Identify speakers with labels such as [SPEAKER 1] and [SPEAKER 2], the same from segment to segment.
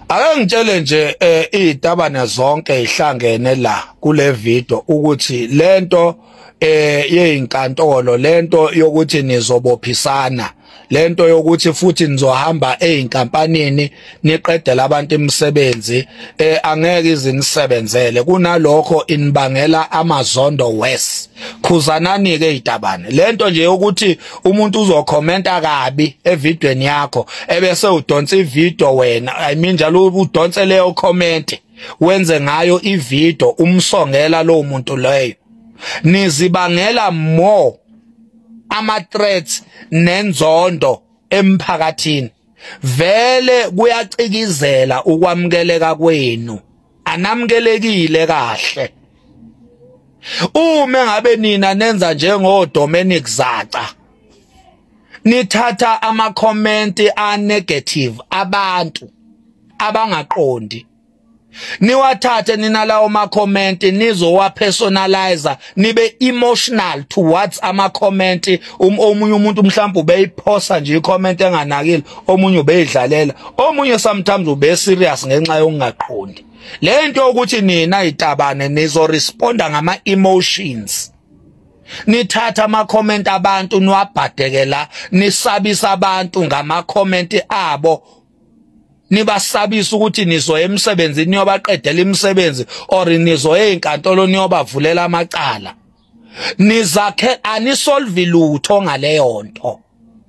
[SPEAKER 1] Ake ngitshele nje izitabane zonke ihlangene la kule video ukuthi lento yezinkantolo, lento yokuthi nizobophisana, lento yokuthi futhi nizohamba ezinkampanini niqedela abantu imisebenzi, angeke izinisebenzele. Kunalokho inibangela amazondo wes. Khuzanani ke izitabane. Lento nje yokuthi umuntu uzokhomenta kabi evidweni yakho ebese udonsa ivideo wena, I mean njalo udonse leyo comment wenze ngayo ivideo umsongela lo muntu leyo, nizibangela more ama threats nenzondo emphakathini. Vele kuyacikizela ukwamukeleka kwenu, anamkelekile kahle. Uma ngabe nina nenza njengo Dominic Zaca, nithatha ama comment a negative abantu abangaqondi, niwathathe nina lawo ma comment nizowa personalizer, nibe emotional towards ama comment. Omunye umuntu mhlawumbe ubeyiphosa nje i-comment enganakile, omunye ubeyidlalela, omunye sometimes ube serious ngenxa yokungaqondi. Lento ukuthi nina itabane nizo responda ngama emotions, nithatha ama comment abantu niwabhadekela, nisabisa abantu ngama comment abo, nibasabisa ukuthi nizoya emsebenzini niyobaqedela imisebenzi or nizoya ezinkantolo niyobavulela amacala. Nizakhe anisolve lutho ngaleyo nto,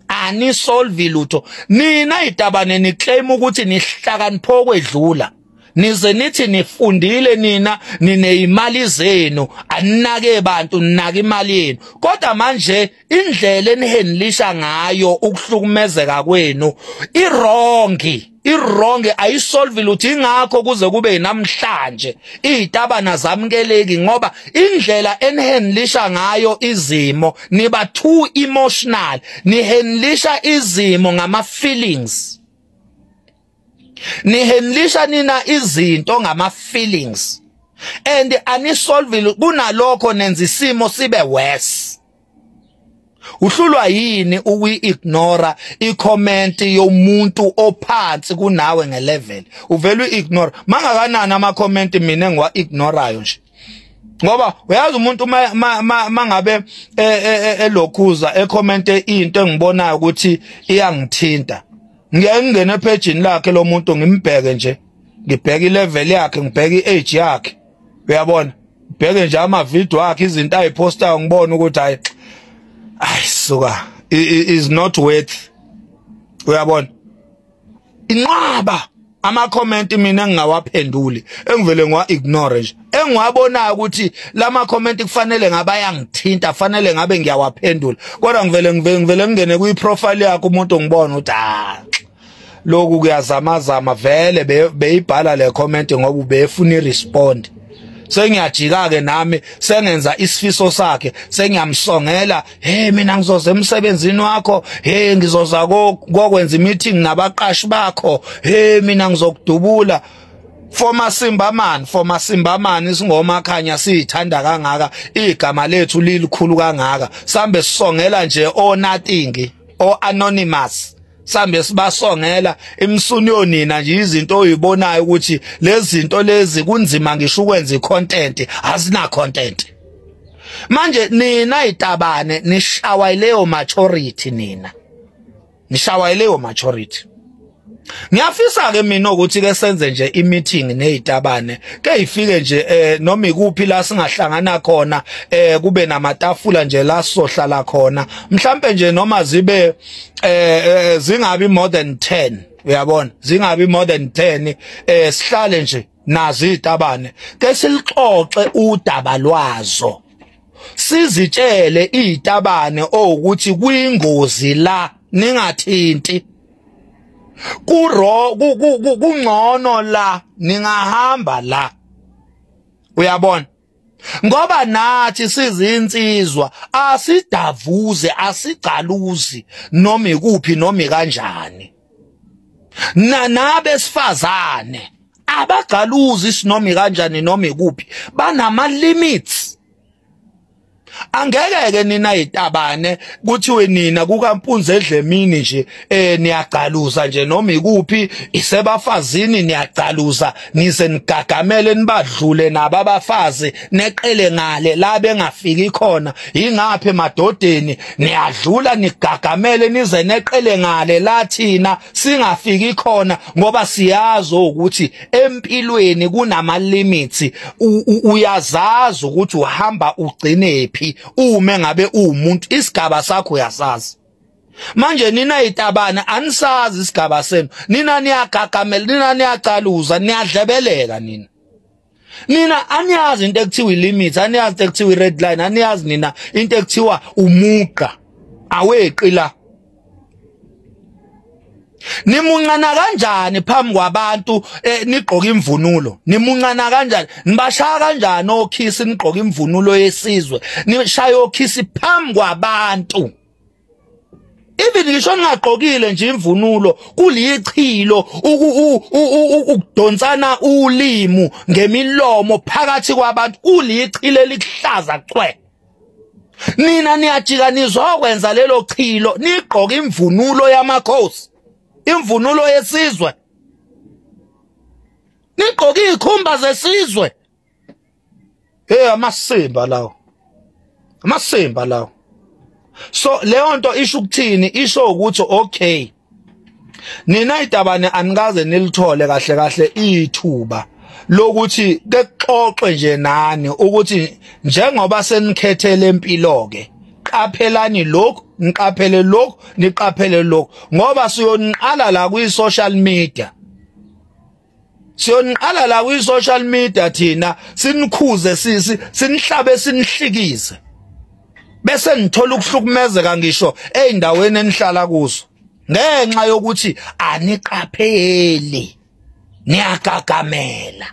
[SPEAKER 1] anisolve lutho. Nina itabane niclaim ukuthi nihlakanipho kwedlula, nize nithi nifundile nina, nineyimali zenu, aninake bantu, ninaka imali yenu. Kodwa manje indlela enihenlisha ngayo ukuhlukumezeka kwenu iwrong, iwrong, ayisolve lutho. Ingakho kuze kube namhlanje izitabana zamukeleki, ngoba indlela enihenlisha ngayo izimo niba too emotional, nihenlisha izimo ngama feelings, nihenlisha nina izinto ngama feelings and anisolve. Kunalokho nenza isimo sibe worse. Uhlulwa yini ukuyi-ignora i-comment yomuntu ophansi kunawe ngelevel? Uvele uyi-ignore. Mangakanani ama-comment mina engiwa-ignorayo nje, ngoba uyazi umuntu mangabe elokhuza ecommente into engibonayo ukuthi iyangithinta, ngiye ngingene epagini lakhe lo muntu ngimbheke nje, ngibheke ilevel yakhe, ngibheke iage yakhe, uyabona, ngibheke nje ama video akhe, izinto ayipostayo, ngibone ukuthi hayi ay suka is not worth, uyabona. Inqaba ama comment mina engingawaphenduli, engivele ngiwa ignore nje, engiwabonayo ukuthi lama comment kufanele ngabe ayangithinta, fanele ngabe ngiyawaphendula, kodwa ngivele ngingene kwi profile yakhe umuntu ngibona ukuthi ah lokhu kuyazamazama, vele beyibhala le comment ngoba ubefuna irespond. Sengiyajika ke nami sengenza isifiso sakhe, sengiyamsongela, hey mina ngizoza emsebenzini wakho, hey ngizoza kokwenza meeting nabaqashi bakho, hey mina ngizokudubula. Former Simba man, former Simba man, isingomakhanya siyithanda kangaka, igama lethu lilikhulu kangaka, sambe sisongela nje o nothing o anonymous, sambe sibasongela imsuni yonina nje izinto oyibonayo ukuthi lezi zinto lezi kunzima ngisho ukwenza icontent, azina content. Manje nina itabane nishawa leyo maturity, nina nishawa leyo maturity. Ngiyafisa ke mina ukuthi ke senze nje i-meeting nezitabane, ke ifike nje noma ikuphi la singahlangana khona, kube namatafula nje la sizohlala khona, mhlambe nje noma zibe zingabi more than 10, uyabona, zingabi more than 10, sihlale nje nazo izitabane ke silixoxe udaba lwazo, sizitshele izitabane ukuthi kuyingozi la, ningathinti, kungcono la, ningahamba la, uyabona. Ngoba nathi sizinsizwa asidavuze, asigcaluzi noma ikuphi noma kanjani. Nabesifazane abagcaluzi sinoma kanjani noma ikuphi, banama limits. Angeke ke nina itabane kuthiwe nina kukaMpunzi edlemini nje niyagcaluza nje noma ikuphi isebafazini niyagcaluza nize nigagamele nibadlule nabo abafazi neqele ngale la bengafiki khona. Ingaphi emadodeni niyadlula nigagamele nize neqele ngale la thina singafiki khona, ngoba siyazi ukuthi empilweni kunama limits. Uyazazi ukuthi uhamba ugcinephi uma ngabe uwumuntu, isigaba sakho uyasazi. Manje nina itabana anisazi isigaba senu, nina niyagagamela, nina niyacaluza, niyadlebeleka nina. Nina aniyazi into ekuthiwa ilimit, aniyazi into ekuthiwa i-red line, aniyazi nina into ekuthiwa umugqa aweqi la. Nimuncana kanjani phambi kwabantu nigqoka imvunulo? Nimuncana kanjani? Nibashaya kanjani okhisi nigqoka imvunulo yesizwe? Nishaya okhisi phambi kwabantu. Even ngisho ningagqokile nje imvunulo, kulichilo ukudonsana ulimu ngemilomo phakathi kwabantu, kulichilo elikuhlaza cwe. Nina niyajika nizokwenza lelo chilo nigqoka imvunulo yamakhosi, imvunulo yesizwe, nigqoka izikhumba zesizwe. Hey, amasimba lawo, amasimba lawo. So leyo nto isho ukuthini? Isho ukuthi okay, nina itabane anikaze nilithole kahle kahle ithuba lokuthi kexoxe nje nani ukuthi njengoba senikhethele empilo ke, qaphelani lokhu, niqaphele lokhu, niqaphele lokhu, ngoba siyoniqala la kwi social media. Siyoniqala la kwi social media thina sinikhuze, sisi sinihlabe, sinihlikize, bese nithola ukuhlukumezeka ngisho eindaweni enihlala kuzo ngenxa yokuthi aniqapheli, niyagagamela.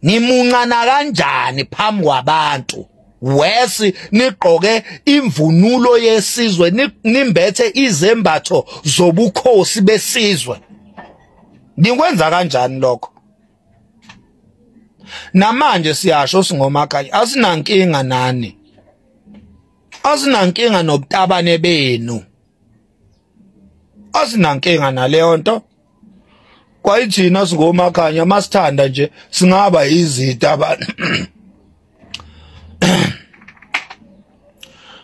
[SPEAKER 1] Nimuncana kanjani phambi kwabantu wesi nigqoke imvunulo yesizwe, nimbethe izembatho zobukhosi besizwe? Nikwenza kanjani lokho? Namanje siyasho singomakhanya, asinankinga nani, asinankinga nobutabane benu, asinankinga naleyo nto. Kwayithina singomakhanya masithanda nje singaba izitabane,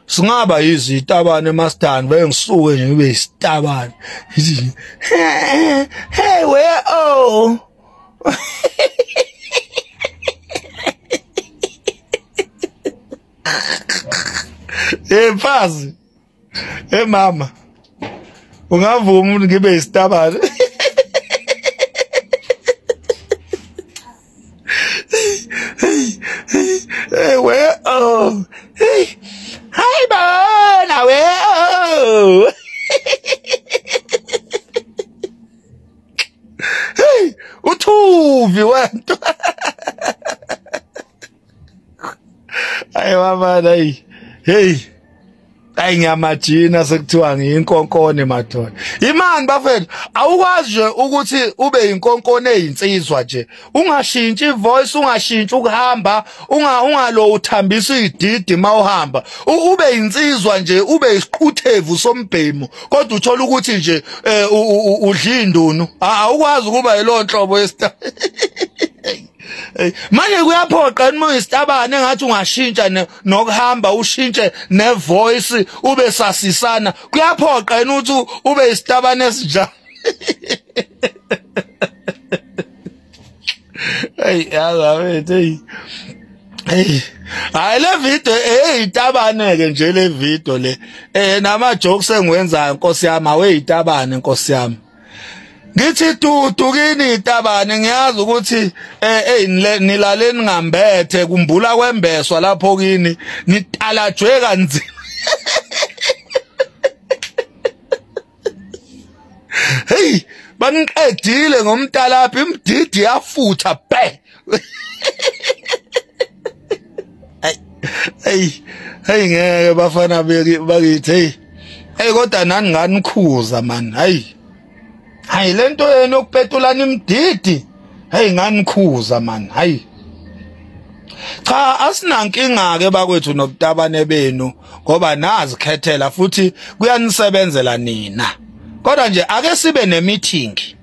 [SPEAKER 1] singaba izitabane masithanda, bengisuke nje ngibe isitabane. Hey where oh hey mfazi, hey mama, ungavuma ukuthi ngibe isitabane? Hey where oh hey hi bona where oh hey uthuvi wento. Hayi mama, hey hey, ayi ngiyamajina sekuthiwa ngiyinkonkone madoda. Imani bafethu, awukwazi nje ukuthi ube inkonkone eyinsizwa nje, ungashintshi ivoice, ungashintshi ukuhamba, ungalo uthambisa ididi mawuhamba, ube insizwa nje, ube isiquthevu sombhemu, kodwa uthola ukuthi nje udla indunu. Awukwazi ukuba yiloo nhlobo yesita. Manje kuyaphoqa noma isitabane engathi ungashintsha nokuhamba, ushintshe nevoice, ube sasisana. Kuyaphoqa yini ukuthi ube isitabane esinjani? Hey yazi hey hey, hayi le video eyitabane ke nje le video le, nama jokes engiwenzayo Nkosi yami, aweyitabane Nkosi yami. Ngithi dudu kini itabane, ngiyazi ukuthi nilaleni ngambethe, kumbula kwembeswa lapho kini, nitalajwe kanzima. Hey, baniqedile ngomtalaphi, imdidi yafutha bhe. Hey hey, ngeke bafana bakithi. Hey hey, kodwa nani nganikhuza man. Hey hayi lento yenu yokupetulana imdidi, hey nganikhuza man. Hayi Cha, asinankinga ke bakwethu nobutabane benu, ngoba nazikhethela futhi kuyanisebenzela nina. Kodwa nje ake sibe nemeeting.